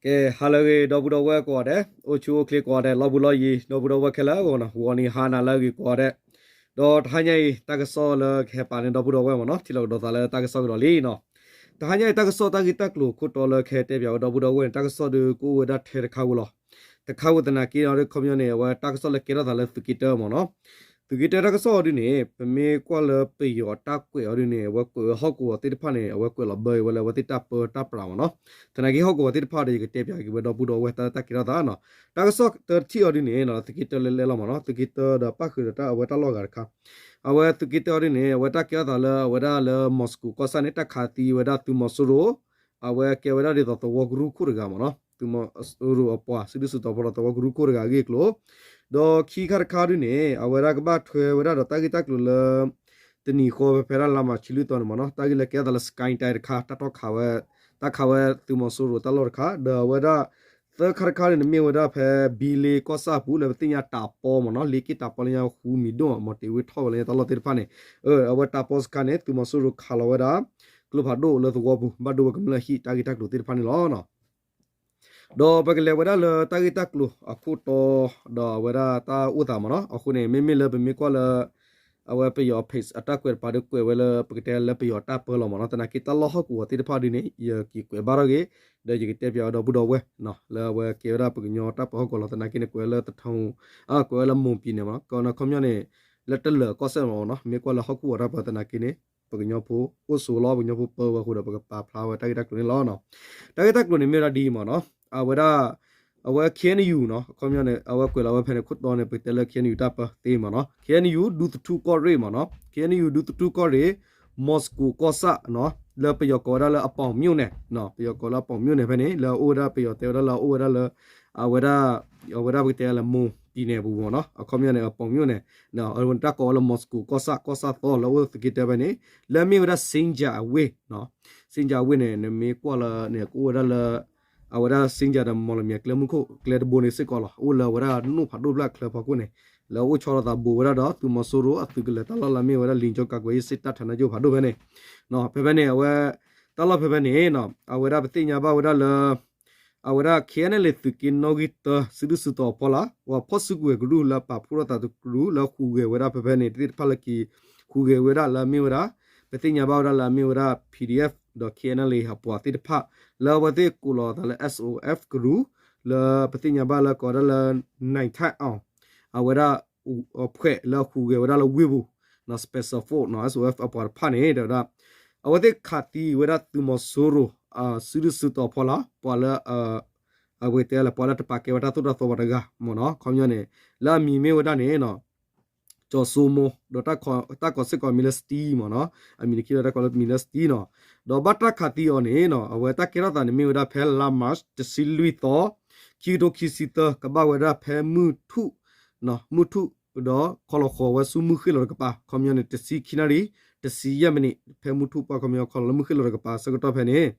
ကဲ ဟါလၢအဂ့ၤ ဒီပုၢ်ဒီဝဲၢ်ကိးဂၤဒဲး, အိၣ်ဆူၣ်အိၣ်ချ့ကိးဂၤဒဲး, လီၢ်ဘူးလီၢ်ယံၤ ဒီပုၢ်ဒီဝဲၢ်ခဲလၢာ်အဂီၢ်နီၤ, ဂီၤနံၤဟါနၤလၢအဂ့ၤကိးဂၤဒဲး, ဒီးတဟါညါအံၤ တၢ်ကစီၣ်လၢကဟဲပာ်န့ၢ်ဒီပုၢ်ဒီဝဲၢ်မ့ၢ်နီၤ, ထံၣ်လိာ်ကဒီးသးလၢတၢ်ကစီၣ်ကဒီးလံနီၤ. တဟါညါအံၤ တၢ်ကစီၣ်တၢ်ဂ့ၢ်တၢ်ကျိၤခိၣ်တီလၢကဟဲတဲပၠးဝဲဒီပုၢ်ဒီဝဲၢ်န့ၣ် တၢ်ကစီၣ်ဒုးကအိၣ်ဝဲဒၣ်ထဲတခါဝဲလီၤ. တခါဝဲသနာ်က့ဒီး ခီပညီန့ၣ် အဝဲတၢ်ကစီၣ်လၢကဲထီၣ်သးလၢသုးက့တၢမ့ၢ်နီၤ. သုးက့တၢတၢ်ကစီၣ်အီၤဒုးန့ၣ် ပမ့ၢ်ကွၢ်လၢပယီၤတၢ်ကွဲးအီၤဒုးန့ၣ် အဝဲကွဲးဝဲဟီၣ်ကဝီၤသ့ၣ်တဖၣ်န့ၣ် အဝဲကွဲးလီၤဘၢဝဲလၢအဝဲသ့ၣ်တၢ်ပၢတၢ်ပြးမ့ၢ်နီၤ. သနာ်က့ဟီၣ်ကဝီၤသ့ၣ်တဖၣ်ဒီး ယကတဲပၠးက့ၤဝဲဒီပုၢ်ဒီဝဲၢ်တၢ်လၢတၢ်ကဲထီၣ်သးနီၤ. တၢ်ကစီၣ်တထံၣ်အီၤဒုးန့ၣ် သုးက့တၢလၢလဲလီၤမ့ၢ်နီၤ, သုးက့တၢဒီးပၣ်ဃုာ်ဒီးတၢ်အဝဲတၢ်လီၢ်ဂၤတခါ, အဝဲသုးက့တၢအီၤဒုးန့ၣ် အဝဲတၢ်ကဲထီၣ်သးလၢအဝဲဒၣ်လၢ Moscow ကီၢ်ဆၣ်န့ၣ် တၢ်ခးသံဝဲဒၣ်သုးမီၤစိရိၤ အဝဲကဲဝဲဒၣ်ဒ်သိးသဝီကရူၢ်ခိၣ်တဂၤမ့ၢ်နီၤ, သုးမီၤစိရိၤအပှၤစုဒုၣ်စုတီၤဖီလာ်သဝီကရူၢ်ခိၣ်တဂၤအဂ့ၢ်အကျိၤ, ဒီးခံခါတခါဒုးန့ၣ် အဝဲဒၣ်ကဘၣ်ထွဲဝဲဒၣ်ဒီးတၢ်ဂ့ၢ်တၢ်ကျိၤလၢ တနံၤဃီဖဲဖဲဒၣ်လါမးဆံလွံၢ်သီန့ၣ်မ့ၢ်နီၤ, တၢ်ဂ့ၢ်လၢကဲထီၣ်သးလၢ Sky တၢ်တခါ တၢ်ထီၣ်ခးဝဲ, တၢ်ခးဝဲသုးမီၤစိရိၤတၢ်လီၢ်တခါ ဒီးအဝဲဒၣ် သၢခါတခါန့ၣ် မ့ၢ်ဝဲဒၣ်ဖဲ ဘံလ့ကီၢ်ဆၣ်အပူၤ လၢပသ့ၣ်ညါတးပီမ့ၢ်နီၤ, လ့က့တးပီလၢညါဃူမံၤဒိၣ် မီၤတ့ၤဝ့ထီၣ်ဝဲလၢညါတၢ်လီၢ်သ့ၣ်တဖၣ်န့ၣ်, အဝဲတးပီစခါန့ၣ် သုးမီၤစိရိၤခးလီၤဝဲဒၣ် ကျိဖးဒိၣ်လၢသဝီပူၤ ဘၣ်ဒိဝဲကမျၢၢ်ဟံၣ် တၢ်ဂ့ၢ်တၢ်ကျိၤသ့ၣ်တဖၣ်န့ၣ်လီၤ. ဒီးပကလဲၤဝဲဒၣ်လၢတၢ်ဂ့ၢ်တၢ်ကျိၤအခိၣ်တီ ဒီးအဝဲဒၣ်တၢ်အိၣ်သးမ့ၢ်နီၤ, အဃိန့ၣ် မ့မ့ၢ်လၢပမ့ၢ်ကွၢ်လၢ အဝဲပယီၤ page အတၢ်ကွဲးတပၤဒီးကွဲးဝဲလၢပကတဲလၢပယီၤတၢ်ပၢလီၤမ့ၢ်နီၤ, သနာ်က့တၢ်လီၢ်ဟီၣ်ကဝီၤသ့ၣ်တဖၣ်ဒုးန့ၣ် ယက့ၤကွဲးဘၣ်ထီၣ်က့ၤ, ဒီးယကတဲပၠးဝဲဒီပုၢ်ဒီဝဲၢ် လၢအဝဲကဲဝဲဒၣ်ပကညီတၢ်ပၢဟီၣ်ကဝီၤလီၤ, သနာ်က့န့ၣ် ကွဲးဝဲလၢတထီ, ကွဲးဝဲလၢ မွန်ပြည်နယ် မ့ၢ်နီၤ, ခီပညီန့ၣ် လၢတလၢာ်ကီၢ်စဲၣ်မ့ၢ်နီၤ, မ့ၢ်ကွၢ်လၢဟီၣ်ကဝီၤတၢ်ပၢသနာ်က့န့ၣ် ပကညီဖိအိၣ်ဆိးလီၤ, ပကညီဖိပၢဝဲအဃိဒီး ပကပာ်ဖျါဝဲတၢ်ဂ့ၢ်တၢ်ကျိၤန့ၣ်လီၤ. တၢ်ဂ့ၢ်တၢ်ကျိၤန့ၣ်မ့ၢ်ဝဲဒၣ်ဒ်အံၤမ့ၢ်နီၤ, အဝဲဒၣ် အဝဲ K N U နီၤ, ခီပညီန့ၣ် အဝဲကွဲးလီၤဝဲဖဲန့ၣ် ခိၣ်တီန့ၣ် ပကတဲလၢ K N U တၢ်ပၢသ့မ့ၢ်နီၤ, K N U ဒူသထူကီၢ်ရ့ၣ်မ့ၢ်နီၤ, K N U ဒူသထူကီၢ်ရ့ၣ် Moscow ကီၢ်ဆၣ်နီၤ, လၢပယီၤကိးဝဲဒၣ်လၢ အပေါင်မြို့နယ် နီၤ, ပယီၤကိးလၢ အပေါင်မြို့နယ် ဖဲန့ၣ် လၢအအိၣ်ဝဲဒၣ် ပယီၤတဲဝဲဒၣ်လၢအအိၣ်ဝဲဒၣ်လၢ အဝဲဒၣ် အဝဲဒၣ်ပကတဲလၢ မွန်ပြည်နယ် ပူၤမ့ၢ်နီၤ, အခီပညီန့ၣ် အပေါင်မြို့နယ် တၢ်ကိးဝဲလၢ Moscow ကီၢ်ဆၣ် ကီၢ်ဆၣ်သီ လၢအအိၣ်သုးက့တၢဖဲန့ၣ် လၢအမ့ၢ်ဝဲဒၣ် Sinjar အဝ့ၢ်နီၤ, Sinjar အဝ့ၢ်န့ၣ် နမ့ၢ်ကွၢ်လၢန့ၣ် ကအိၣ်ဝဲဒၣ်လၢ အဝဲဒၣ် Sinjar ဒီး မော်လမြိုင် ကျဲမုၢ်ခိၣ် ကျဲတဘိန့ၣ်စ့ၢ်ကီးလီၤ, အိၣ်လၢအဝဲဒၣ်နိၣ်ဖးဒိၣ်ဖျၢၣ်အချၢဖီခိၣ်န့ၣ် လၢအအိၣ်ဆီလီၤသးဘူးဝဲဒၣ်ဒီး သုးမီၤစိရိၤအသုးကလၢၤတၢ်လီၢ်လၢအမ့ၢ်ဝဲဒၣ် လင်ကြောင်းကာကွယ်ရေးစစ်တပ်ဌာနချုပ် ဖးဒိၣ်ဖဲန့ၣ်, ဖဲဖဲန့ၣ် အဝဲ တၢ်လီၢ်ဖဲဖဲန့ၣ်နီၤ အဝဲဒၣ်ပသ့ၣ်ညါဘၣ်ဝဲဒၣ်လၢ အဝဲဒၣ် K N L A သုးက့နီၣ်ဂံၢ်တၢ စုဒုၣ်စုတီၤအဖီလာ် ပှၤဖီၣ်စုကဝဲၤကရူၢ်လၢပာ်ဖှိၣ်ထီၣ်သးတကရူၢ်လၢဟူးဂဲၤဝဲဒၣ်ဖဲဖဲန့ၣ် သ့ၣ်တဖၣ်လၢက့ၤ ဟူးဂဲၤဝဲဒၣ်လၢအမ့ၢ်ဝဲဒၣ် ပသ့ၣ်ညါဘၣ်ဝဲဒၣ်လၢအမ့ၢ်ဝဲဒၣ် P D F ဒီး K N L A အပှၤသ့ၣ်တဖၣ် လၢအဝဲသ့ၣ်ကိးလီၤသးလၢ S O F ကရူၢ် လၢပသ့ၣ်ညါဘၣ်လၢကိးဝဲဒၣ်လၢ နိုင်ထက်အောင် အဝဲဒၣ် အဖွဲ့ လၢဟူးဂဲၤဝဲဒၣ်လၢဝ့ၢ်ပူၤ Special Force နီၤ S O F အပှၤတဖၣ်န့ၣ် တဲဝဲဒၣ် အဝဲသ့ၣ်ခးသံဝဲဒၣ်သုးမီၤစိရိၤ စုဒုၣ်စုတီၤဖီလာ် ပှၤလၢ အဝဲတဲလၢပှၤလၢတပာ်ကဲဝဲတၢ်သိၣ်တၢ်သီပှၤတဂၤမ့ၢ်နီၤ ခီပညီန့ၣ် လၢအမံၤမ့ၢ်ဝဲဒၣ်န့ၣ်နီၤ ကၠီၤစိမိၤ ဒီးတၢ်ကိးစ့ၢ်ကီးမံၤလၢ Steve မ့ၢ်နီၤ အမံၤန့ၣ်ခံဒီးတၢ်ကိးလၢမံၤလၢ Steve နီၤ ဒီးဘၣ်တၢ်ခးသံအီၤန့ၣ်နီၤ အဝဲတၢ်ကဲထီၣ်သးန့ၣ်မ့ၢ်ဝဲဒၣ်ဖဲလါ March တဆံလွံၢ်သီ ခံကထိခံဆံသၢ ကဘၣ်ဝဲဒၣ်ဖဲမုၢ်ထူၣ် မုၢ်ထူၣ် ဒီးခီလီၤဃီၤဝဲဆူမုၢ်ဃ့ၢ်လီၤတကပၤ ခီပညီန့ၣ် တဆံခံနၣ်ရံၣ် တဆံယဲၢ်မံးနံး ဖဲမုၢ်ထူၣ်ပှၢ်ခီပညီခီလီၤလၢမုၢ်ဃ့ၢ်လီၤတကပၤ ဆၢကတီၢ်ဖဲန့ၣ်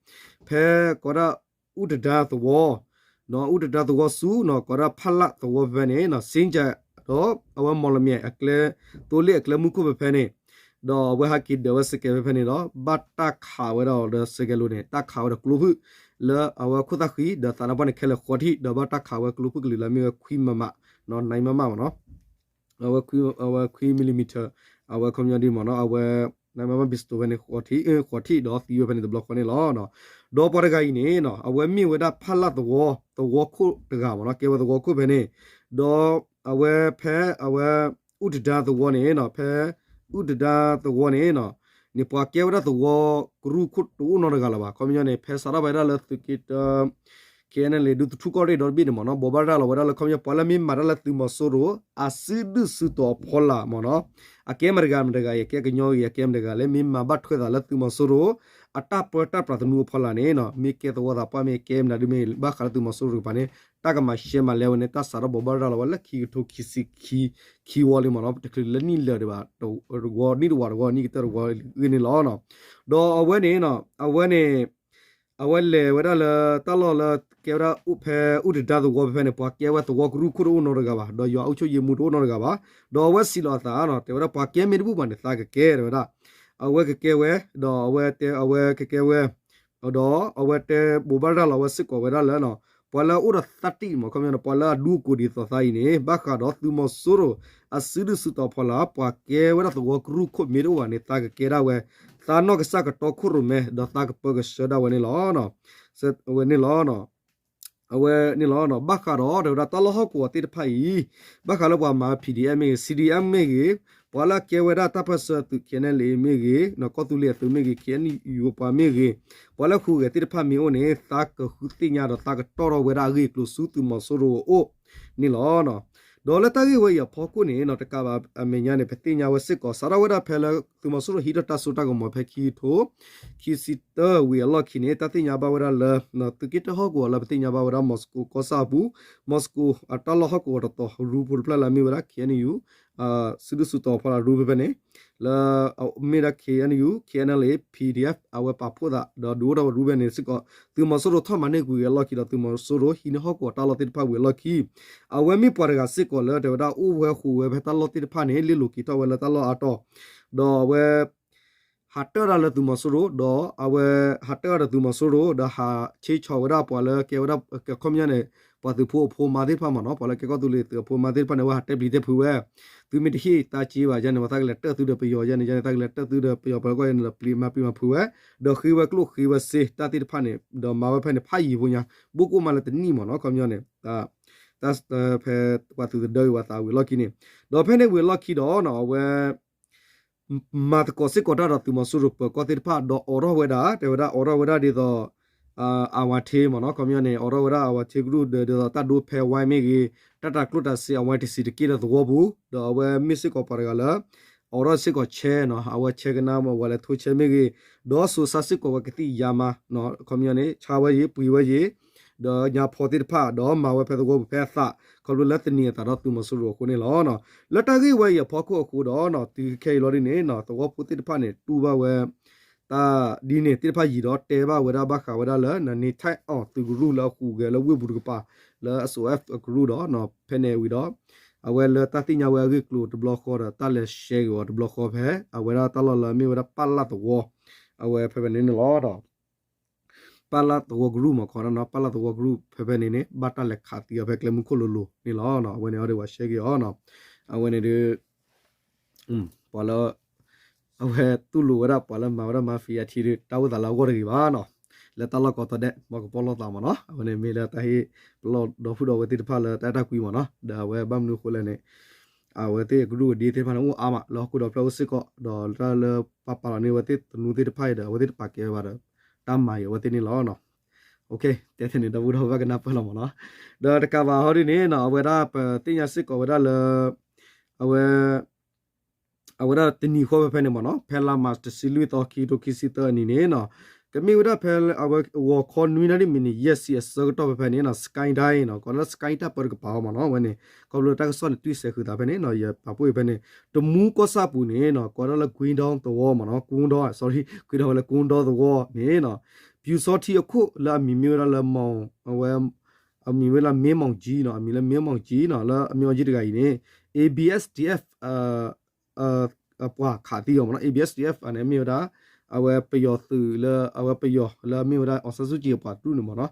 ဖဲကိးဒၣ် အူတဒါသဝီ အူတဒါသဝီဆူနီၤ ကိးဒၣ်ဖးလၣ်သဝီဖဲဖဲန့ၣ်နီၤ စ့ကၠၢ် ဒီးအဝဲမီၣ်လမၠဲၣ်အကျဲ သိလ့ၣ်အကျဲမုၢ်ခိၣ်ဖဲဖဲန့ၣ် ဒီးအဝဲဟဲက့ၤဒၢးဝဲစဲးကဲးဖဲဖဲန့ၣ်ဒီး ဘၣ်တၢ်ခးဝဲဒၣ်ဒီးစဲးကဲးလိၤန့ၣ် တၢ်ခးဝဲဒီးကျိဖုၣ် လၢအဝဲခိၣ်သၣ်ဃံ ဒီးသးနါပှၢ်န့ၣ်ခဲလၢာ်ဃီထံၣ် ဒီးဘၣ်တၢ်ခးဝဲကျိဖုၣ်ကလုာ်လၢအမ့ၢ်ဝဲခွံမမ နီၤ နံမမမ့ၢ်နီၤ အဝဲခွံ အဝဲခွံ millimeter အဝဲခီပညီဒ်မ့ၢ်နီၤ အဝဲ နံမမ pistol ဖဲန့ၣ် ဃီထံၣ် ဃီထံၣ်ဒီးသံဝဲဖဲန့ၣ်တဘျီဃီန့ၣ်လီၤ. ဒီးပှၤတဂၤအံၤန့ၣ်နီၤ အဝဲမ့ၢ်ဝဲဒၣ်ဖးလၣ်သဝီ သဝီခိၣ်တဂၤမ့ၢ်နီၤ ကဲဝဲသဝီခိၣ်ဖဲန့ၣ် ဒီးအဝဲဖဲအဝဲ အူတဒါသဝီန့ၣ်နီၤ ဖဲ အူတဒါသဝီန့ၣ်နီၤ န့ၣ်ပှၤကဲဝဲဒၣ်သဝီကရူၢ်ခိၣ်တအိၣ်နီတဂၤလၢၤဘၣ် ခီပညီန့ၣ် ဖဲစးထီၣ်ဖဲဒၣ်လၢသုးက့တၢ K N L A ဒူသထူကီၢ်ရ့ၣ်ဒီတဘ့ၣ်န့ၣ်မ့ၢ်နီၤ ဘိးဘၣ်ရၤလီၤဝဲဒၣ်လၢခီပညီပှၤလၢမ့ၢ်မၤတၢ်လၢသုးမီၤစိရိၤ အစုဒုၣ်စုတီၤအဖီလာ်မ့ၢ်နီၤ အကဲမတဂၤမတဂၤ အကဲကညီဂ့ၤ အကဲမတဂၤလၢမ့ၢ်မၤဘၣ်ထွဲသးလၢသုးမီၤစိရိၤ အတၢ်ပၢတၢ်ပြးသနူအဖီလာ်န့ၣ်နီၤ မ့ၢ်ကဲသဝီသးပှၢ်မ့ၢ်ကဲမနုၤဒ်မ့ၢ် ဘၣ်ဃးလၢသုးမီၤစိရိၤတကပၤန့ၣ် တၢ်ကမၤရှဲမၤလဲဝဲန့ၣ် တၢ်စးထီၣ်ဘိးဘၣ်ရၤလီၤဝဲလၢခံကထိခံဆံခံ ခံဝီလံမ့ၢ်နီၤ တချုးလၢနံၣ်လၢာ်ဒံးဘၣ် တဝီနံၣ်တဝီတဝီနံၣ်ကတၢၢ်တဝီဂ့ၢ်န့ၣ်လီၤ. ဒီးအဝဲန့ၣ်နီၤ အဝဲန့ၣ် အဝဲလဲၤဝဲဒၣ်လၢတၢ်လီၢ်လၢကဲဝဲဒၣ်ဖဲအူတဒါသဝီဖဲဖဲန့ၣ် ပှၤကဲဝဲသဝီကရူၢ်ခိၣ်တအိၣ်နီတဂၤဘၣ် ဒီးယွၤအုပ်ချုပ်ရေးမှူးတအိၣ်နီတဂၤဘၣ် ဒီးအဝဲစံးလီၤအသးနီၤ တဲဝဲဒၣ်ပှၤကဲမ့ၢ်တဘူၣ်ဘၣ်န့ၣ် သးကကဲတဲဝဲဒၣ် အဝဲကကဲဝဲ ဒီးအဝဲတဲ အဝဲကကဲဝဲ ဒီးအဝဲတဲဘိးဘၣ်ရၤလီၤဝဲစ့ၢ်ကီးဝဲဒၣ်လၢနီၤ ပှၤလၢအအိၣ်ဒီးသတ္တိမ့ၢ် ခီပညီန့ၣ် ပှၤလၢအဒူအကိးဒ်သိးသးအံၤန့ၣ် ဘၣ်ဃးဒီးသုးမီၤစိရိၤအစုဒုၣ်စုတီၤဖီလာ် ပှၤကဲဝဲဒၣ်သဝီကရူၢ်ခိၣ်မ့ၢ်တအိၣ်ဘၣ်န့ၣ် သးကကဲဒၣ်ဝဲ သးနီၢ်ကစၢ်ကတီခိၣ်ရိၣ်မဲ ဒီးသးကပၢကဆှၢဒၣ်ဝဲန့ၣ်လီၤ. ဝဲန့ၣ်လီၤ. အဝဲန့ၣ်လီၤ. ဘၣ်ဃးဒီးတဲဝဲဒၣ်တၢ်လီၢ်ဟီၣ်ကဝီၤသ့ၣ်တဖၣ်အံၤ ဘၣ်ဃးလၢပှၤမၤ P D F မ့ၢ်ဂ့ၤ C D F မ့ၢ်ဂ့ၤ ပှၤလၢအကဲဝဲဒၣ်တၢ်ပၢၢ်ဆၢအသုး K N L A မ့ၢ်ဂ့ၤ ကီၢ်သူလ့ၤအသုးမ့ၢ်ဂ့ၤ K N U ပှၤမ့ၢ်ဂ့ၤ ပှၤလၢဟူးဂဲၤသ့ၣ်တဖၣ်မ့ၢ်အိၣ်န့ၣ် သးကဃုသ့ၣ်ညါဒီးသးကတီၢ်ထီၣ်ဝဲဒၣ်အဂ့ၢ်အကျိၤဆူသုးမီၤစိရိၤအအိၣ်န့ၣ်လီၤ. ဒီးလၢတၢ်ဂ့ၢ်ဝဲအံၤအဖီခိၣ်န့ၣ် တကးဘၣ်အမဲာ်ညါန့ၣ် ပသ့ၣ်ညါဝဲစ့ၢ်ကီး စးထီၣ်ဝဲဒၣ်ဖဲလၢသုးမီၤစိရိၤဟံးထီၣ်တၢ်စိတၢ်ကမီၤဖဲခံကထိ ခံဆံတၢဝံၤအလီၢ်ခံန့ၣ် တၢ်သ့ၣ်ညါဘၣ်ဝဲဒၣ်လၢ သုးက့တၢဟီၣ်ကဝီၤလၢပသ့ၣ်ညါဘၣ်ဝဲဒၣ် မီၤစကိၤကီၢ်ဆၣ်အပူၤ မီၤစကိၤအတၢ်လီၢ်ဟီၣ်ကဝီၤတတီၤ ရူဖိတဖျၢၣ်လၢအမ့ၢ်ဝဲဒၣ် K N U စုဒုၣ်စုတီၤဖီလာ်ရူဖဲဖဲန့ၣ် လၢအမ့ၢ်ဒၣ် K N U K N L A P D F အဝဲပာ်ဖှိၣ်သး ဒီးဒုးအိၣ်ထီၣ်ဝဲရူဖဲန့ၣ်စ့ၢ်ကီး သုးမီၤစိရိၤထီၣ်မၤန့ၢ်ကွံာ်ဝံၤအလီၢ်ခံဒီး သုးမီၤစိရိၤဟံးန့ၢ်ဟီၣ်ကဝီၤတၢ်လီၢ်သ့ၣ်တဖၣ်ဝံၤအလီၢ်ခံ အဝဲမ့ၢ်ပှၤတဂၤစ့ၢ်ကီးလၢတဲဝဲဒၣ်အိၣ်ဝဲဃုာ်ဝဲဖဲတၢ်လီၢ်သ့ၣ်တဖၣ်န့ၣ် လ့ၣ်လိၤက့ၤထီၣ်ဝဲလၢတၢ်လီၢ်အါတီၤ ဒီးအဝဲ ဟးတၢၣ်ဒၣ်လၢသုးမီၤစိရိၤ ဒီးအဝဲဟးတၢၣ်ဒၣ်ဒီးသုးမီၤစိရိၤ ဒီးဟးဆ့ဆီၣ်ဝဲဒၣ်ပှၤလၢကဲဝဲဒၣ် ခီပညီန့ၣ် ပှၤသုးဖိအဖိမါသ့ၣ်တဖၣ်မ့ၢ်နီၤ ပှၤလၢကဲကီၢ်သူလ့ၤသုးအဖိမါသ့ၣ်တဖၣ်န့ၣ် အဝဲဟးတဲပျံၤတဲဖုးဝဲ သုမ့ၢ်တဟ့ၣ်တၢ်စ့ဘၣ်ယဲန့ၣ် ပှၤသးကလဲၤတၢၣ်သုဒီးပယီၤယဲန့ၣ် ယဲန့ၣ် သးကလဲၤတၢၣ်သုဒီးပယီၤပှၤလၢကီၢ်ယဲန့ၣ်ဒီး ပျံၤမၤပျံၤမၤဖုးဝဲ ဒီးဃ့ဝဲကျိၣ်ဃ့ဝဲစ့တၢ်သ့ၣ်တဖၣ်န့ၣ် ဒီးမၤဝဲဖဲန့ၣ် ဖးယံာ်ဖိညါ ဘိၣ်ကိၣ်မးလၢတနံၣ်မ့ၢ်နီၤ ခီပညီန့ၣ် တၢ် ဖဲပှၤသုးသဒၢဂ့ၤဝဲသးဝံၤအလီၢ်ခံန့ၣ် ဒီးဖဲန့ၣ်ဝံၤအလီၢ်ခံဒီး အဝဲ မၤသကိးစ့ၢ်ကီးတၢ်ဒီးသုးမီၤစိရိၤပၢၤကီၢ်သ့ၣ်တဖၣ် ဒီးအိးထီၣ်ဝဲဒၣ် တဲဝဲဒၣ်အိးထီၣ်ဝဲဒၣ်ဒ်သိး အဝၤထ့မ့ၢ်နီၤ ခီပညီန့ၣ် အိးထီၣ်ဝဲဒၣ်အဝၤထ့ကရူၢ်ဒီး ဒ်သိးတၢ်ဒိဖဲဝါမ့ၢ်ဂ့ၤ တၢ်တၤကျိၣ်တၤစ့အဝဲတစံးတက့ၢ်လၢသဝီပူၤ ဒီးအဝဲမ့ၢ်စ့ၢ်ကီးပှၤတဂၤလၢ အိးထီၣ်စ့ၢ်ကီးဆဲနီၤ အဝဲဆဲကနါမ့ၢ်ဝဲလဲၤထိဆဲမ့ၢ်ဂ့ၤ ဒီးစိၤဆါစ့ၢ်ကီးဝဲကသံၣ်ယါမါ ခီပညီန့ၣ် ဆါဝဲယံၤ ပှ့ၤဝဲယံၤ ဒီးညါဖီသ့ၣ်တဖၣ် ဒီးမၤဝဲဖဲသဝီပူၤဖဲအသး ခီဖျိလၢသန့ၤအသးဒီးသုးမီၤစိရိၤအဃိန့ၣ်လီၤ. လၢတၢ်ဂ့ၢ်ဝဲအံၤအဖီခိၣ်အဃိဒီး တုၤခဲအံၤလီၤဒ်န့ၣ် သဝီဖိသ့ၣ်တဖၣ်န့ၣ် တူၢ်ဘၣ်ဝဲ တၢ်ဒ်န့ၣ်သ့ၣ်တဖၣ်ယံၤဒီး တဲဘၣ်ဝဲဒၣ်ဘၣ်ဃးဝဲဒၣ်လၢ နန့ၤထၢၣ်အီၤသုးကရူၢ်လၢအဟူးဂဲၤလၢဝ့ၢ်ပူၤတကပၤ လၢ S O F အကရူၢ်ဒီး ဖဲန့ၣ်ဝံၤဒီး အဝဲလၢတၢ်သ့ၣ်ညါဝဲအဂ့ၢ်ကျိၤတဘျီဃီဒီး တၢ်လဲၤရှဲက့ၤအီၤတဘျီဃီဖဲ အဝဲဒၣ်တၢ်လီၢ်လၢအမ့ၢ်ဝဲဒၣ်ပၢ်လၢ်သဝီ အဝဲဖဲဖဲန့ၣ်န့ၣ်လီၤဒီး ပၢ်လၢ်သဝီကရူၢ်မ့ၢ်ခီနီၤ ပၢ်လၢ်သဝီကရူၢ်ဖဲဖဲန့ၣ်န့ၣ် ဘၣ်တၢ်လဲၤခးသံအီၤဖဲကျဲမုၢ်ခိၣ်လိၤလိၤန့ၣ်လီၤ. အဝဲန့ၣ်အီၤဒီးပှၤရှဲက့ၤအီၤနီၤ အဝဲန့ၣ်ဒီး ပှၤလၢ အဝဲတူၢ်လိာ်ဝဲဒၣ်ပှၤလၢမၤဝဲဒၣ် mafia ထံဒီး တၢ်အိၣ်သးလၢအဂီၢ်တဂ့ၤဘၣ်နီၤ လၢတၢ်လီၢ်ကီၢ်သီဒဲး မ်ကပီၢ်လီၤသးမ့ၢ်နီၤ အဝဲန့ၣ်မ့ၢ်လၢတၢ်ဟ့ၣ်ပလီၢ်ဒီဖုၣ်ဒီဝဲသ့ၣ်တဖၣ်လၢတၢ်အဲၣ်တၢ်ကွံမ့ၢ်နီၤ ဒီးအဝဲဘၣ်မနုၤအဃိလဲၣ်န့ၣ် အဝဲသ့ၣ်အကရူၢ်ကဒ့သ့ၣ်တဖၣ်န့ၣ် အိၣ်အါမးလၢဟီၣ်ခိၣ်ဒီဖျၢၣ်အိၣ်စ့ၢ်ကီး ဒီးတၢ်လၢပာ်ပာ်လီၤန့ၢ်အဝဲသ့ၣ်သနူသ့ၣ်တဖၣ်အံၤဒီး အဝဲသ့ၣ်တပာ်ကဲဝဲဘၣ်ဒီး တၢ်မၤအံၤအဝဲသ့ၣ်န့ၣ်လီၤ. တဲထဲန့ၣ်ဒီပုၢ်ဒီဝဲၢ်ကနၢ်ပၢၢ်လီၤမ့ၢ်နီၤ ဒီးတကးဘၣ်ဟီဒ်န့ၣ်နီၤ အဝဲဒၣ်ပသ့ၣ်ညါစ့ၢ်ကီးဝဲဒၣ်လၢ အဝဲ အဝဲဒၣ်တနံၤဃီဖဲဖဲန့ၣ်မ့ၢ်နီၤ ဖဲလါမးတဆံလွံၢ်သီ ခံကထိခံဆံသၢအနံၤန့ၣ်နီၤ ကမ့ၢ်ဝဲဒၣ်ဖဲအဝဲဂီၤခီနွံနၣ်ရံၣ်မံးနံးယဲၢ်ဆံအဆၢကတီၢ်ဖဲဖဲန့ၣ်နီၤ Sky Dye နီၤ ကိးလၢ Sky တၢ်ပၢတကပၤအီၤမ့ၢ်နီၤ အဝဲန့ၣ် ခီဖျိတၢ်ကစီၣ်န့ၣ် တွံၢ်စဲးဃုာ်သးဖဲန့ၣ်နီၤ ယပာ်ဖှိၣ်ဖဲန့ၣ် တမူကီၢ်ဆၣ်ပူၤန့ၣ်နီၤ ကိးဒၣ်လၢ ကွ့ဒီသဝီမ့ၢ်နီၤ ကွ့ဒီ sorry ကွ့ဒီဝဲလၢ ကွ့ဒီသဝီန့ၣ်နီၤ ပျူစောထီးအခိၣ်လၢအမံၤမ့ၢ်ဝဲဒၣ်လၢ အမံၤမ့ၢ်လၢ မင်းမောင်ကြီးနီၤ အမံၤလၢ မင်းမောင်ကြီးနီၤ လၢ မင်းမောင်ကြီး တဂၤအံၤန့ၣ် A B S D F ပှၤခးသံအီၤမ့ၢ်နီၤ A B S D F န့ၣ် မ့ၢ်ဝဲဒၣ် အဝဲပယီၤသုးလၢ အဝဲပယီၤလၢအမ့ၢ်ဝဲဒၣ် အောင်ဆန်းစုကြည် အပှၤကရူၢ်န့ၣ်မ့ၢ်နီၤ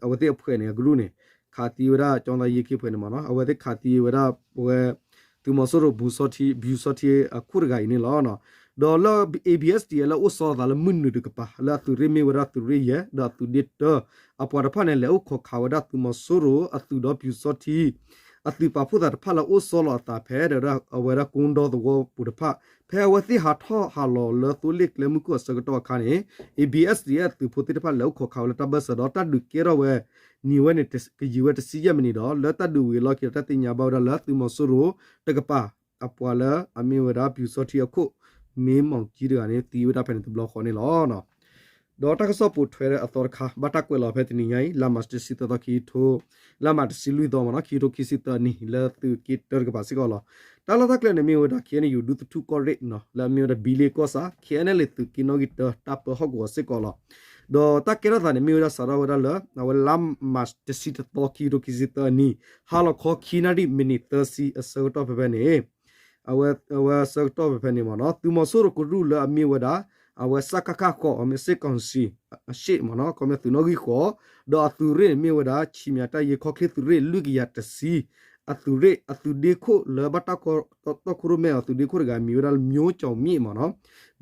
အဝဲသ့ၣ်အဖှဲးန့ၣ် အကရူၢ်န့ၣ် ခးသံဝဲဒၣ် ကျောင်းသားရေး ခ့ဖှဲးန့ၣ်မ့ၢ်နီၤ အဝဲသ့ၣ်ခးသံဝဲဒၣ် ပဝဲ သုးမီၤစိရိၤ ပျူစောထီး ပျူစောထီးအခိၣ်တဂၤအံၤန့ၣ်လီၤ. ဒီးလၢ A B S D F လၢအိၣ်ဆီလီၤသးလၢမုၢ်နုာ်တကပၤ လၢအသုးရ့ၣ်မ့ၢ်ဝဲဒၣ်သုးရ့ၣ်ယဲၢ် ဒီးအသုးဒ့တၢ အပှၤတဖၣ်န့ၣ် လဲၤအိၣ်ခိးခးဝဲဒၣ်သုးမီၤစိရိၤအသုးဒီးပျူစောထီး အသုးပာ်ဖှိၣ်သးတဖၣ်လၢအိၣ်ဆီလီၤအသးဖဲ ဒီးအဝဲဒၣ် ကွ့ဒီသဝီပူၤတဖၣ် ဖဲအဝဲသ့ၣ်ဟးထီၣ်ဟးလီၤလၢသိလ့ၣ်ကျဲမုၢ်ခိၣ်အဆၢကတီၢ်အခါန့ၣ် A B S D F သုးဖိသ့ၣ်တဖၣ်လဲၤအိၣ်ခိးခးဝဲလၢတၢ်ဘၢၣ်စၢၤဒီးတၢ်ဒုးကဲထီၣ်ဝဲ နံၤဝဲန့ၣ် ကယံာ်ဝဲတဆံယဲၢ်မံးနံးဒီး လၢတၢ်ဒုးဝံၤအလီၢ်ခံဒီး တၢ်သ့ၣ်ညါဘၣ်ဝဲဒၣ်လၢသုးမီၤစိရိၤတကပၤ အပှၤလၢအမ့ၢ်ဝဲဒၣ်ပျူစောထီးအခိၣ် မင်းမောင်ကြီး တဂၤန့ၣ် သံဝဲဒၣ်ဖဲန့ၣ်တဘျီဃီန့ၣ်လီၤ. ဒီးတၢ်ကစီၣ်ပိာ်ထွဲအသီတခါ ဘၣ်တၢ်ကွဲးလီၤဖဲတနံၤညါအံၤ လါမးတဆံသၢသီ ခံကထိ လါမးတဆံလွံၢ်သီမ့ၢ်နီၤ ခံကထိခံဆံသၢနံၣ် လၢသုးက့တၢတကပၤစ့ၢ်ကီးလီၤ. တၢ်လီၢ်တၢ်ကျဲန့ၣ်မ့ၢ်ဝဲဒၣ် K N U ဒူသထူၣ်ကီၢ်ရ့ၣ်နီၤ လၢအမ့ၢ်ဝဲဒၣ်ဘံလ့ကီၢ်ဆၣ် K N L A သုးက့နီၣ်ဂံၢ်တၢ တၢ်ပၢဟီၣ်ကဝီၤစ့ၢ်ကီးလီၤ. ဒီးတၢ်ကဲထီၣ်သးန့ၣ်မ့ၢ်ဝဲဒၣ်စးထီၣ်ဝဲဒၣ်လၢ အဝဲလါမးတဆံတသီ ခံကထိခံဆံသၢနံၣ် ဟါလီၤခီခံနၣ်ရံၣ် မံးနံးသၢဆံအဆၢကတီၢ်ဖဲဖဲန့ၣ် အဝဲအဆၢကတီၢ်ဖဲဖဲန့ၣ်မ့ၢ်နီၤ သုးမီၤစိရိၤကရူၢ်လၢအမ့ၢ်ဝဲဒၣ် အဝဲစကခ ဃိး မ့ၢ် စစ်ကောင်စီ အရှေ့မ့ၢ်နီၤ ခီပညီသုးနီၣ်ဂံၢ်ဃိး, ဒီးအသုးရ့ၣ်န့ၣ်မ့ၢ်ဝဲဒၣ် ခြေမျာတိုက် ယဲၢ်ခီၣ်ချ့သုးရ့ၣ်လွံၢ်ကယၤတဆံ, အသုးရ့ၣ် အသုးဒ့ခိၣ်လၢဘၣ်တၢ်ကီတီၢ်ခိၣ်ရိၣ်မဲအီၤ သုးဒ့ခိၣ်တဂၤ မံၤဝဲဒၣ်လၢ မျိုးကျော်မြင့် မ့ၢ်နီၤ,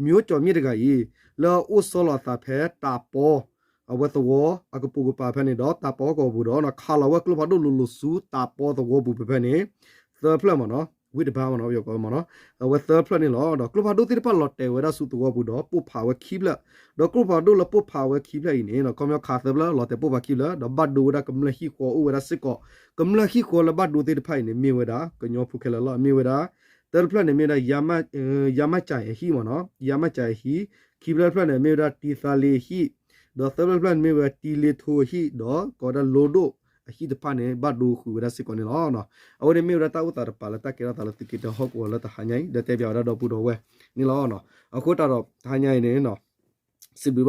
မျိုးကျော်မြင့် တဂၤအံၤ လၢအအိၣ်ဆီလီၤအသးဖဲတးပီ အဝဲသဝီအကပိာ်ကပၤဖဲန့ၣ်ဒီး တးပီကီၢ်ပူၤဒီး ခးလီၤဝဲကျိဖးဒိၣ်လိၤလိၤဆူတးပီသဝီပူၤဖဲဖဲန့ၣ် သၢဖျၢၣ်မ့ၢ်နီၤ, ဝ့ၢ်တဘါမ့ၢ်နီၤ ပယီၤကိးမ့ၢ်နီၤ, အဝဲသၢဖျၢၣ်န့ၣ်လီၤ. ဒီးကျိဖးဒိၣ်သ့ၣ်တဖၣ်လီၤတဲာ်ဝဲဒၣ်ဆူသဝီပူၤဒီးပိၢ်ဖးဝဲခံဖျၢၣ်, ဒီးကျိဖးဒိၣ်လၢပိၢ်ဖးဝဲခံဖျၢၣ်အံၤန့ၣ် ခီပညီခးသၢဖျၢၣ် လီၤတဲာ်ပိၢ်ဖးခံဖျၢၣ် ဒီးဘၣ်ဒိဝဲဒၣ်ကမျၢၢ်ဟံၣ်ဃီအိၣ်ဝဲဒၣ်စ့ၢ်ကီး, ကမျၢၢ်ဟံၣ်ဃီလၢဘၣ်ဒိသ့ၣ်တဖၣ်အံၤန့ၣ် မ့ၢ်ဝဲဒၣ်ကညီဖိခဲလၢာ်လီၤ. မ့ၢ်ဝဲဒၣ် တၢတဖျၢၣ်န့ၣ်မ့ၢ်ဝဲဒၣ် ရမကြိုင် အဟံၣ်မ့ၢ်နီၤ, ရမကြိုင် အဟံၣ်, ခံဖျၢၣ်တဖျၢၣ်န့ၣ် မ့ၢ်ဝဲဒၣ် တံသါလ့ အဟံၣ်, ဒီးသၢဖျၢၣ်တဖျၢၣ်န့ၣ် မ့ၢ်ဝဲဒၣ် တံလ့ထိ အဟံၣ်, ဒီးကိးဝဲဒၣ်လိဒိၣ်အဟံၣ်တဖၣ်န့ၣ် ဘၣ်ဒိဃုာ်ဝဲဒၣ်စ့ၢ်ကီးန့ၣ်လီၤ. အဝဲန့ၣ်မ့ၢ်ဝဲဒၣ်တၢ်အိၣ်သးတပၤလၢတၢ်ကဲထီၣ်သးလၢသုးက့တၢဟီၣ်ကဝီၤလၢတဟါညါအံၤ ဒီးတဲဘၣ်ဝဲဒၣ်ဒီပုၢ်ဒီဝဲၢ်န့ၣ်လီၤ. အဃိသတးဒီး တဟါညါအံၤန့ၣ် စံးဘျုးဘၣ်ဒီပုၢ်ဒီဝဲၢ်ကိးဂၤဒဲး လၢ တၢ်က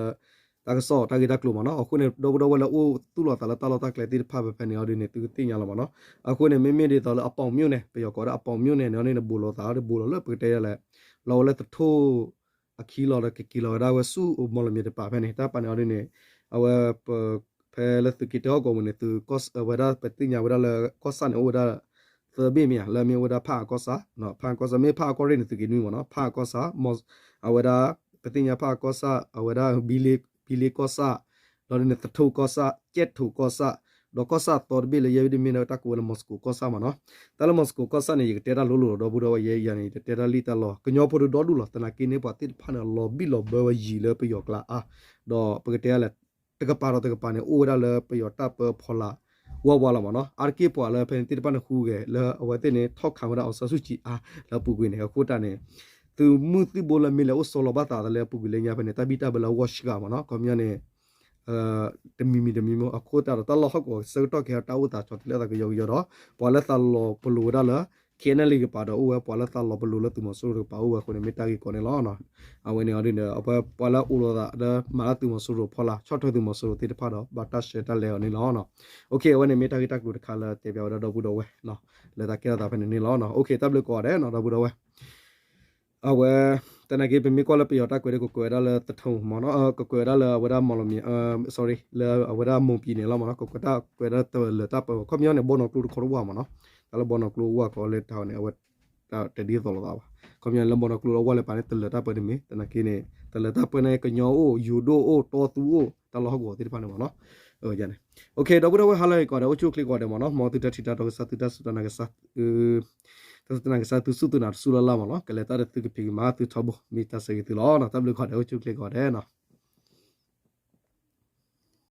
စီၣ်တၢ်ဂ့ၢ်တၢ်ကျိၤမ့ၢ်နီၤ. အဃိန့ၣ် ဒီပုၢ်ဒီဝဲၢ်လၢအိၣ်သူၣ်လီၤသးလၢတၢ်လီၢ်တၢ်ကျဲသ့ၣ်တဖၣ်ဖဲဖဲန့ၣ်အီၤဒ်န့ၣ် သုကသ့ၣ်ညါလီၤမ့ၢ်နီၤ. အဃိန့ၣ် မ့မ့ၢ်ဒ်သိးလၢအပီးမၠိၣ်န့ၣ် ပယီၤကိးဝဲဒၣ်အပီးမၠိၣ်န့ၣ်န့ၣ် အီၤဒ်န့ၣ် ဘူးလိာ်သးဒီးဘူးလိာ်လၢပကတဲဒ်လဲၣ် လီၤဝဲလၢသထူၣ်အခံလီၤဒီးကက့ၤလီၤဝဲဒၣ်ဝဲဆူမီၢ်လမၠဲၣ်တပၤဖဲန့ၣ် တၢ်ပာ်န့ၣ်အီၤဒ်န့ၣ် အဝဲ ဖဲလၢသုးက့တၢဟီၣ်ကဝီၤပူၤန့ၣ် သုးကီၢ်ဝဲဒၣ် ပသ့ၣ်ညါဝဲဒၣ်လၢကီၢ်ဆၣ်န့ၣ် အိၣ်ဝဲဒၣ်သၢဘ့ၣ်မ့ၢ်ဧါ, လၢမ့ၢ်အိၣ်ဝဲဒၣ်ဖၣ်အကီၢ်ဆၣ်, ဖၣ်အကီၢ်ဆၣ် မ့ၢ်ဖၣ်အကီၢ်ရ့ၣ်န့ၣ် သုးက့နွံမ့ၢ်နီၤ, ဖၣ်အကီၢ်ဆၣ် အဝဲဒၣ် ပသ့ၣ်ညါဖၣ်အကီၢ်ဆၣ် အဝဲဒၣ် ဘံလ့ကီၢ်ဆၣ်, ဒီးဒ်န့ၣ် သထူၣ်ကီၢ်ဆၣ် ကဲၣ်ထိၣ်ကီၢ်ဆၣ်, ဒီးကီၢ်ဆၣ်အသီတဘ့ၣ်လၢယဲဒ်မ့ၢ်ဒၣ်တၢ်ကိးဝဲလၢ မီၤစကိၤကီၢ်ဆၣ်မ့ၢ်နီၤ. တၢ်လၢမီၤစကိၤကီၢ်ဆၣ်န့ၣ် ယကတဲတၢ်လိၤလိၤလီၤ ဒီပုၢ်ဒီဝဲၢ် ယဲယၤန့ၣ် ယတတဲတၢ်လံၣ်တၢ်လီၤ ကညီဖိတဒိၣ်ဒိၣ်လီၤ သနာ်က့န့ၣ် ပှၤသ့ၣ်တဖၣ်န့ၣ် လီၤဘံၣ်လီၤဘၢဝဲယံာ်လၢပယီၤကျါအါ, ဒီးပကတဲလဲၣ် တကပၤဒီးတကပၤန့ၣ် အိၣ်ဝဲဒၣ်လၢပယီၤတၢ်ပၢဖီလာ်ဝါဝါလီၤမ့ၢ်နီၤ. အါတက့ၢ်ပှၤလၢဖဲန့ၣ်သ့ၣ်တဖၣ်န့ၣ်ဃုဂဲၤလၢအဝဲသ့ၣ်န့ၣ် ထီၣ်ခးဝဲဒၣ် အောင်ဆန်းစုကြည် အါလၢအပူၤကွံာ်န့ၣ် အဃိတၢ်န့ၣ် သုးမုၢ်သံၣ်ဘိလၢမ့ၢ်လဲၤအိၣ်ဆီလီၤဘၣ်သးလၢအပူၤကွံာ်လၢညါဖဲန့ၣ် တၢ်ဘံၣ်တၢ်ဘၢလၢအဂီၢ်ဆှးမ့ၢ်နီၤ ခီပညီန့ၣ် တမံၤမံၤတမံၤမ့ၢ် အဃိသတးဒီးတၢ်လီၢ်ဟီၣ်ကဝီၤဆၢကတီၢ်ကဟဲတၢ်အိၣ်သးကၠီတလဲသးကယီကယီဒီး ပှၤလၢသးလီၤပလိာ်ဝဲဒၣ်လၢ KNLA တကပၤဒီးအိၣ်ဝဲ ပှၤလၢသးလီၤပလိာ်လၢသုးမီၤစိရိၤတကပၤအိၣ်ဝဲအဃိန့ၣ် မ့ၢ်တၢ်ဂ့ၢ်ကီန့ၣ်လီၤ. အဝဲန့ၣ်အီၤဒ်န့ၣ် အဝဲပှၤလၢအိၣ်လီၤသးလၢမၤလၢသုးမီၤစိရိၤဖီလာ် ဆီၣ်ထွဲသုးမီၤစိရိၤသ့ၣ်တဖၣ်ဒီး ဘၣ်တၢ်ရှဲတၢ်လဲအီၤန့ၣ်လီၤ. အဝဲန့ၣ်မ့ၢ်တၢ်ဂ့ၢ်တၢ်ကျိၤတခါလၢတဲဘၣ်ဝဲဒၣ်ဒီပုၢ်ဒီဝဲၢ် လၢတၢ်ကဲထီၣ်သးဖဲန့ၣ်န့ၣ်လီၤ. တၢ်ဘျုးကိးဂၤဒဲး ဒီပုၢ်ဒီဝဲၢ် အဝဲ သနာ်က့ ပမ့ၢ်ကွၢ်လၢပယီၤတၢ်ကွဲးဒၣ် ကကွဲးဝဲဒၣ်လၢသထူၣ်မ့ၢ်နီၤ ကကွဲးဝဲဒၣ်လၢအဝဲဒၣ်မီၢ်လမံၤ sorry လၢအဝဲဒၣ်မိၢ်ပံၤန့ၣ်လီၤမ့ၢ်နီၤ ကကွဲးတၢ်ကွဲးဒၣ်တလၢာ်တၢ်ပၢ ခီပညီန့ၣ် ဘီနီၢ်ကျိတခီတဝၢ်မ့ၢ်နီၤ တၢ်လၢဘီနီၢ်ကျိအဝၢ်ကီးလၢတၢ်န့ၣ် အဝဲ တဒ်သိးလိာ်သးဘၣ် ခီပညီန့ၣ် လၢဘီနီၢ်ကျိအဝၢ်လၢပာ်န့ၣ် တလၢာ်တၢ်ပၢန့ၣ်မ့ၢ် သနာ်က့န့ၣ် တလၢာ်တၢ်ပၢန့ၣ် ကညီအိၣ် ယိၤဒိၣ်အိၣ် တီသူအိၣ် တၢ်လီၢ်ဟီၣ်ကဝီၤသ့ၣ်တဖၣ်န့ၣ်မ့ၢ်နီၤ န့ၣ် ဒီပုၢ်ဒီဝဲၢ်ဟါလၢအဂ့ၤကိးဂၤဒဲး အိၣ်ဆူၣ်အိၣ်ချ့ကိးဂၤဒဲးမ့ၢ်နီၤ မ်သုတၢ်ထံၣ်တၢ်တီကစၢ် သုတၢ်စူၢ်တၢ်နာ်ကစၢ် သုတၢ်စူၢ်တၢ်နာ်ကစၢ် သုစူၢ်သုနာ်တစူၢ်လၢ်လၢ်မ့ၢ်နီၤ ကလဲၤတၢ်ဒီးသုကဖံးကမၤသုထီဘိ မ့ၢ်တၢ်ဆၢဂ့ၤသုလီၤ တၢ်ဘျုးကိးဂၤဒဲး အိၣ်ဆူၣ်အိၣ်ချ့ကိးဂၤဒဲးနီၤ